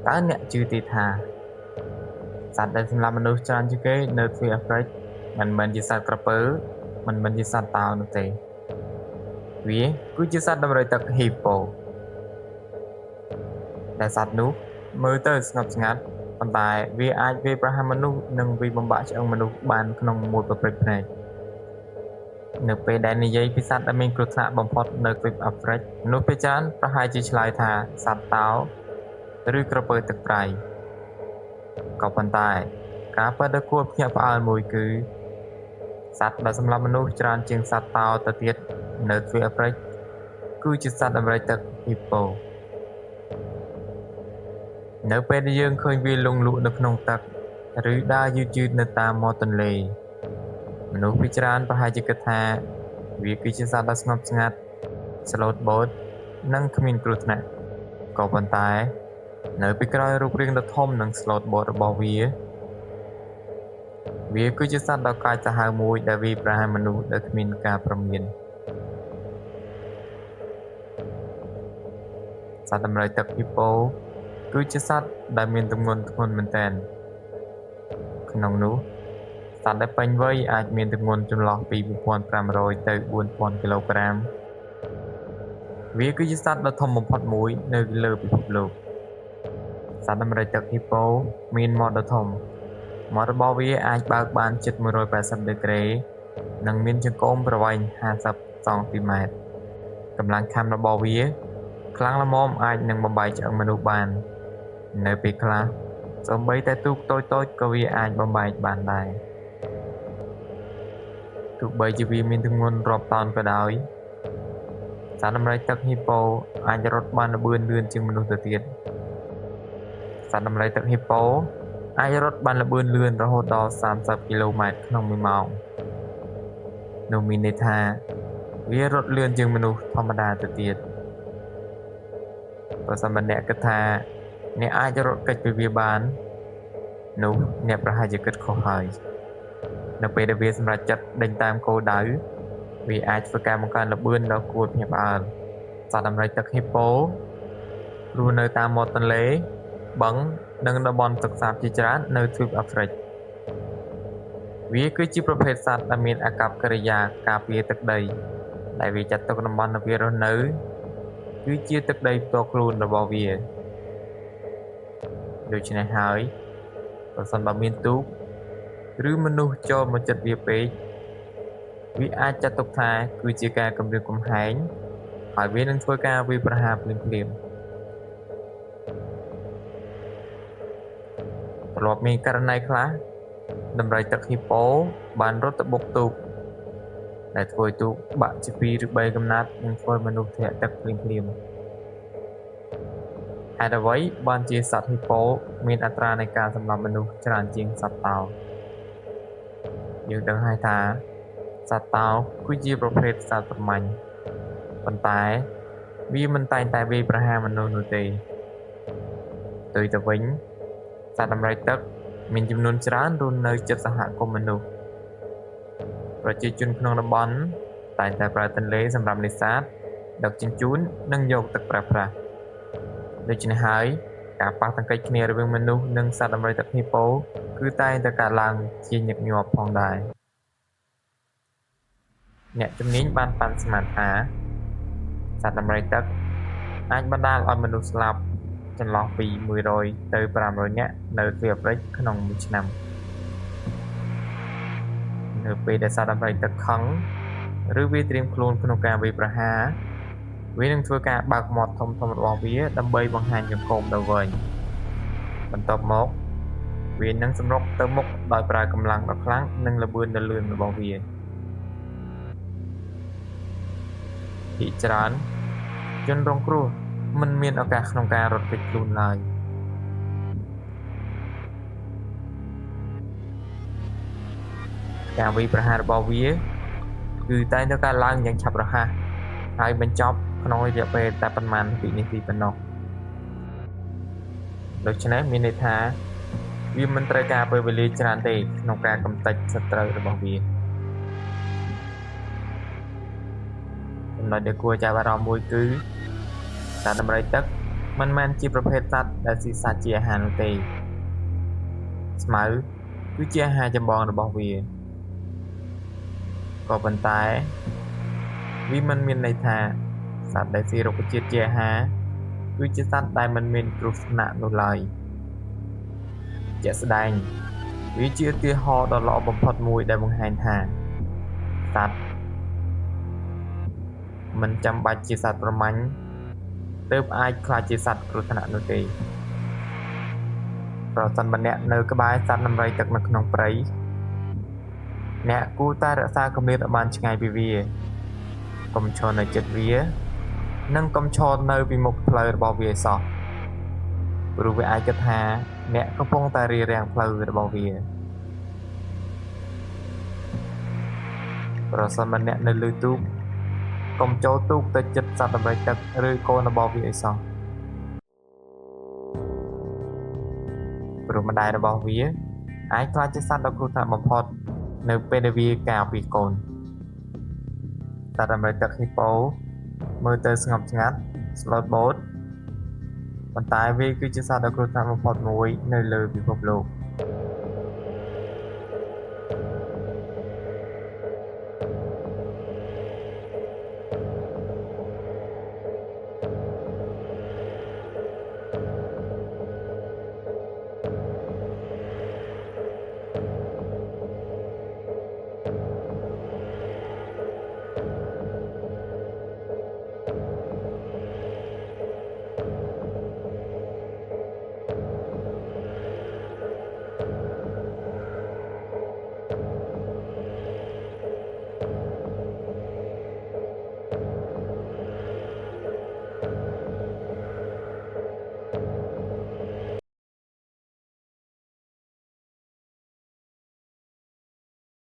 តើអ្នកជឿទេថាសត្វដែលសម្លាប់មនុស្សច្រើនជាងគេនៅទ្វីបអាហ្វ្រិកមិនមែនជាសត្វក្រពើមិនមែនជាសត្វតោនោះទេវាគឺជាសត្វដំរីទឹកហ៊ីប៉ូដែលសត្វនោះមើលទៅស្ងប់ស្ងាត់ប៉ុន្តែវាអាចវាយប្រហារមនុស្សនិងវាយបំបាក់ឆ្អឹងមនុស្សបានក្នុងមួយប៉ព្រិចភ្នែកនៅពេលដែលនិយាយពីសត្វដែលមានគ្រោះថ្នាក់បំផុតនៅទ្វីបអាហ្វ្រិកមនុស្សភាគច្រើនប្រហែលជាឆ្លើយថាសត្វតោឬក្រពើទឹកប្រៃក៏ប៉ុន្តែការពិតដ៏គួរភ្ញាក់ផ្អើលមួយគឺសត្វដែលសម្លាប់មនុស្សច្រើនជាងសត្វតោទៅទៀតនៅទ្វីបអាហ្វ្រិកគឺជាសត្វដំរីទឹកហ៊ីប៉ូនៅពេលដែលយើងឃើញវាលង់លក់នៅក្នុងទឹកឬដើរយឺតៗនៅតាមមាត់ទន្លេមនុស្សភាគច្រើនប្រហែលជាគិតថាវាគឺជាសត្វដ៏ស្ងប់ស្ងាត់ស្លូតបូតនិងគ្មានគ្រោះថ្នាក់ក៏ប៉ុន្តែនៅពីក្រោយរូបរាងដ៏ធំនិងស្លូតបូតរបស់វាវាគឺជាសត្វដ៏កាចសាហាវមួយដែលវាយប្រហារមនុស្សដោយគ្មានការព្រមានសត្វដំរីទឹកហ៊ីប៉ូគឺជាសត្វដែលមានទម្ងន់ធ្ងន់មែនទែនក្នុងនោះសត្វដែលពេញវ័យអាចមានទម្ងន់ចន្លោះពី 1500 ទៅ 4000 គីឡូក្រាមវាគឺជាសត្វដ៏ធំបំផុតមួយនៅលើពិភពលោកសត្វដំរីទឹកហ៊ីប៉ូមានមាត់ដ៏ធំមាត់របស់វាអាចបើកបានជិត180ដឺក្រេនិងមានចង្កូមប្រវែង50សង់ទីម៉ែត្រកម្លាំងខាំរបស់វាខ្លាំងល្មមអាចនឹងបំបែកឆ្អឹងមនុស្សបាននៅពេលខ្លះសូម្បីតែទូកតូចៗក៏វាអាចបំបែកបានដែរទោះបីជាវាមានទម្ងន់រាប់តោនក៏ដោយសត្វដំរីទឹកហ៊ីប៉ូអាចរត់បានល្បឿនលឿនជាងមនុស្សទៅទៀតសត្វដំរីទឹកហ៊ីប៉ូអាចរត់បានល្បឿនលឿនរហូតដល់30គីឡូម៉ែត្រក្នុងមួយម៉ោងនោះមានន័យថាវារត់លឿនជាងមនុស្សធម្មតាទៅទៀតប្រសិនបើអ្នកគិតថាអ្នកអាចរត់គេចពីវាបាននោះអ្នកប្រហែលជាគិតខុសហើយនៅពេលដែលវាសម្រេចចិត្តដេញតាមគោលដៅវាអាចធ្វើការបង្កើនល្បឿនដ៏គួរភ្ញាក់ផ្អើលសត្វដំរីទឹកហ៊ីប៉ូរស់នៅតាមមាត់ទន្លេបឹងនិងតំបន់ទឹកសាបជាច្រើននៅទ្វីបអាហ្វ្រិកវាគឺជាប្រភេទសត្វដែលមានអាកប្បកិរិយាការពារទឹកដីដែលវាចាត់ទុកតំបន់ដែលវារស់នៅគឺជាទឹកដីផ្ទាល់ខ្លួនរបស់វាដូច្នេះហើយប្រសិនបើមានទូកឬមនុស្សចូលមកជិតវាពេកវាអាចចាត់ទុកថាគឺជាការគំរាមកំហែងហើយវានឹងធ្វើការវាយប្រហារភ្លាមៗធ្លាប់មានករណីខ្លះដំរីទឹកហ៊ីប៉ូបានរត់ទៅបុកទូកដែលធ្វើឲ្យទូកបាក់ជា2ឬ3កំណាត់និងធ្វើឲ្យមនុស្សធ្លាក់ទឹកភ្លាមៗហេតុអ្វីបានជាសត្វហ៊ីប៉ូមានអត្រានៃការសម្លាប់មនុស្សច្រើនជាងសត្វតោយើងដឹងហើយថាសត្វតោគឺជាប្រភេទសត្វប្រមាញ់ប៉ុន្តែវាមិនតែងតែវាយប្រហារមនុស្សនោះទេផ្ទុយទៅវិញសត្វដំរីទឹកមានចំនួនច្រើនរស់នៅជិតសហគមន៍មនុស្សប្រជាជនក្នុងតំបន់តែងតែប្រើទន្លេសម្រាប់នេសាទដឹកជញ្ជូននិងយកទឹកប្រើប្រាស់ដូច្នេះហើយការប៉ះទង្គិចគ្នារវាងមនុស្សនិងសត្វដំរីទឹកហ៊ីប៉ូគឺតែងតែកើតឡើងជាញឹកញាប់ផងដែរអ្នកជំនាញបានប៉ាន់ស្មានថាសត្វដំរីទឹកអាចបណ្ដាលឲ្យមនុស្សស្លាប់ចន្លោះពី100ទៅ500នាក់នៅទ្វីបអាហ្វ្រិកក្នុងមួយឆ្នាំនៅពេលដែលសត្វដំរីទឹកខឹងឬវាត្រៀមខ្លួនក្នុងការវាយប្រហារវានឹងធ្វើការបើកមាត់ធំៗរបស់វាដើម្បីបង្ហាញចង្កូមដ៏វែងបន្ទាប់មកវានឹងសម្រុកទៅមុខដោយប្រើកម្លាំងដ៏ខ្លាំងនិងល្បឿនដ៏លឿនរបស់វាភាគច្រើនជនរងគ្រោះមិនមានឱកាសក្នុងការរត់គេចខ្លួនឡើយការវាយប្រហាររបស់វាគឺតែងតែកើតឡើងយ៉ាងឆាប់រហ័សហើយបញ្ចប់ក្នុងរយៈពេលតែប៉ុន្មានវិនាទីប៉ុណ្ណោះដូច្នេះមានន័យថាវាមិនត្រូវការពេលវេលាច្រើនទេក្នុងការកម្ទេចសត្រូវរបស់វាចំណុចដែលគួរចាប់អារម្មណ៍មួយគឺសត្វដំរីទឹក មិនមែនជាប្រភេទសត្វដែលស៊ីសាច់ជាអាហារនោះទេ ស្មៅគឺជាអាហារចម្បងរបស់វា ក៏ប៉ុន្តែវាមិនមានន័យថាសត្វដែលស៊ីរុក្ខជាតិជាអាហារគឺជាសត្វដែលមិនមានគ្រោះថ្នាក់នោះឡើយ ជាក់ស្ដែង វាជាឧទាហរណ៍ដ៏ល្អបំផុតមួយដែលបង្ហាញថាសត្វមិនចាំបាច់ជាសត្វប្រមាញ់ទើបអាចក្លាយជាសត្វគ្រោះថ្នាក់នោះទេ ប្រសិនបើអ្នកនៅក្បែរសត្វដំរីទឹកនៅក្នុងព្រៃ អ្នកគួរតែរក្សាគម្លាតឲ្យបានឆ្ងាយពីវា កុំឈរនៅជិតវា និងកុំឈរនៅពីមុខផ្លូវរបស់វាឲ្យសោះ ព្រោះវាអាចគិតថាអ្នកកំពុងតែរារាំងផ្លូវរបស់វា ប្រសិនបើអ្នកនៅលើទូក កុំចូលទូកទៅជិតសត្វដំរីទឹកឬកូនរបស់វាឲ្យសោះ ព្រោះម្ដាយរបស់វាអាចក្លាយជាសត្វដ៏គ្រោះថ្នាក់បំផុតនៅពេលដែលវាការពារកូន សត្វដំរីទឹកហ៊ីប៉ូមើលទៅស្ងប់ស្ងាត់ ស្លូតបូត ប៉ុន្តែវាគឺជាសត្វដ៏គ្រោះថ្នាក់បំផុតមួយនៅលើពិភពលោក។